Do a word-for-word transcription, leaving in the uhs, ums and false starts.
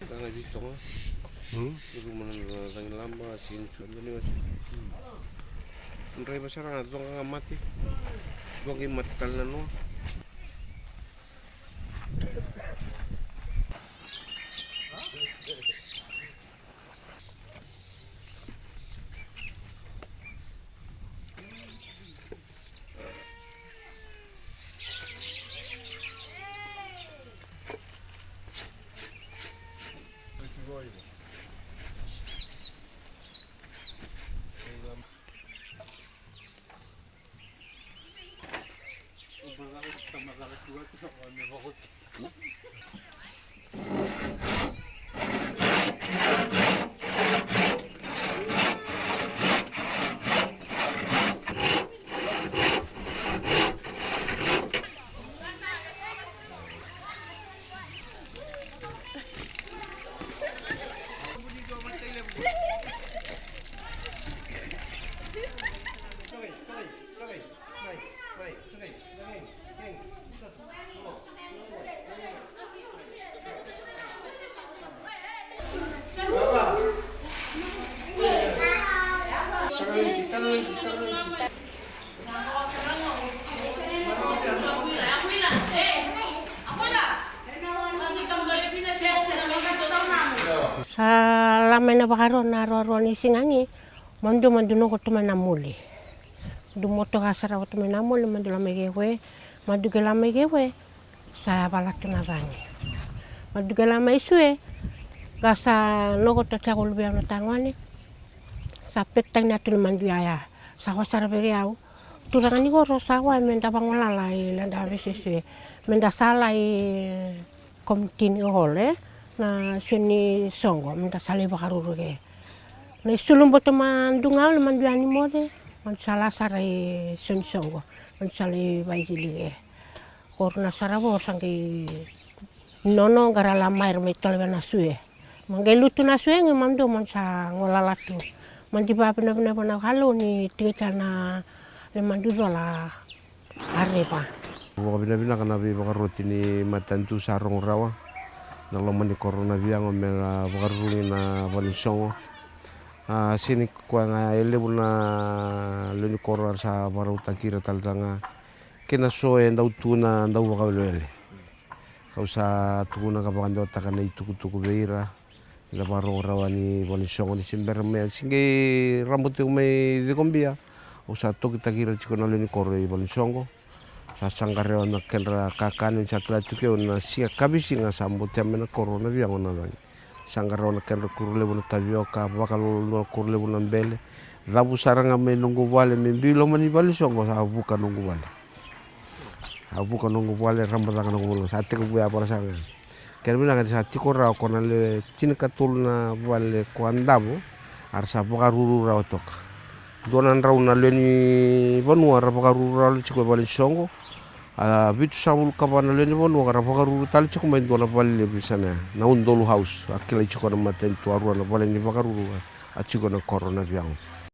Ka ga di toga. Hmm? Dua mana na cagi laba, sini sua dua ni wasa. Draiva sara ga, dua ga mate. Dua ga mate tale na noa. Sa la mai na vakaro na roaroa ni siga gi, madu madu noqo tu mai na moli. Du motoka sara vata mai na moli, madu la mai ke vue, madu ke la mai ke vue, sa vala tu na cagi. Madu ke la mai sue, ga sa noqo to tiako luve au na tagone, sa pekitaki na tu ni madu yaya, sa ko sara veke au. Turaga ni koro sa wai me da vagolala i leda vesesue. Me da sala i komiti ni hall, e? Na sue ni soqo, me da sala i vakaruru ke. Na isulu boto ma duga au le madu yani moce, madu sala sara i sue ni soqo, madu sala i vaicili ke. Koro na sara vo sa qai nono qara la mai ra mai tole vei na sue. Ma qai lutu na sue qai madu madu sa golala tu. Madu vavinavinaka vana kalo ni tikita na le madu cola a reva. Vakavinavinaka na veivakaroti ni matanitu sa rogo rawa na loma ni koro na viago me na vakarurugi na vale ni sogo. A sini koya ga e levu na lewe ni koro era sa vakarautaki ira tale ga. Kei na so e dau tu na dau vakawelewele. Kau sa tukuna ka vakadewataka na itukutuku vei ira. Da vakarogo rawa ni vale ni sogo ni se bera mai, se qai rabo tiko mai Cikobia. Au sa tokitaki ira tiko na lewe ni koro i vale ni sogo. Sa saqa rawa na kedra kakana ni sa kila tiko au na siga kavisiga sa botea mai na koro na viago na cagi. Saqa rawa na kedra kuro levu na tavioka, vakalolo na kuro levu na bele. Cavu sara ga mai noqu vale me biu loma ni vale ni sogo sa vuka noqu vale. A vuka noqu vale, raba caka noqu vale, sa tekivu ya vara sara ga. Kena vinaka ni sa tiko rawa ko na lewe tinikatolu na vale ko a davo, a ra sa vakaruru rawa toka. Dua na drau na lewe ni vanua ra vakaruru rawa tiko e vale ni sogo. A vitusagavulu ka va na lewe ni vanua ka ra vakaruru tale tiko mai dua na vale levu i sana ya, na udolu house, a kilai tiko na matanitu, a rua na vale ni vakaruru a tiko na koro na viago.